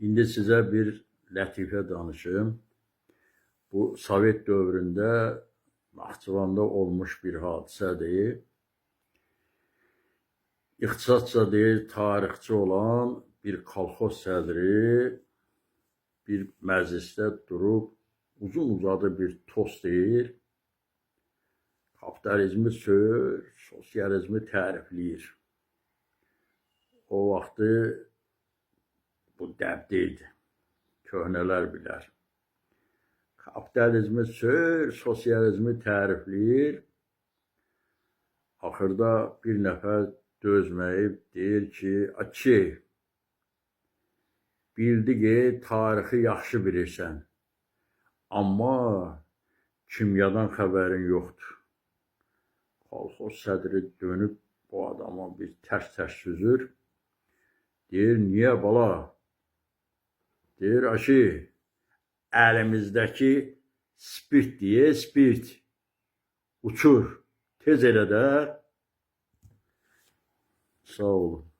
İndi sizə bir lətifə danışım. Bu Sovet dövründə Naxçıvanda olmuş bir hadisədir. İxtisasca deyir, tarixçi olan bir kolxoz sədri bir məclisdə durub uzun-uzadı bir tost deyir. Kapitalizmi söyür, sosializmi tərifləyir. O vaxtı bu dəbdə idi. Köhnələr bilər. Kapitalizmi söyür, sosializmi tərifləyir. Axırda bir nəfər dözməyib deyir ki, "A kişi, bildik ki, tarixi yaxşı bilirsən. Amma kimyadan xəbərin yoxdur." Kolxoz sədri dönüb bu adama bir tərs-tərs süzür. Deyir, niyə bala? Deyir, a kişi, əlimizdəki spirt deyə spirt uçur. Tez elə də. Sağ olun.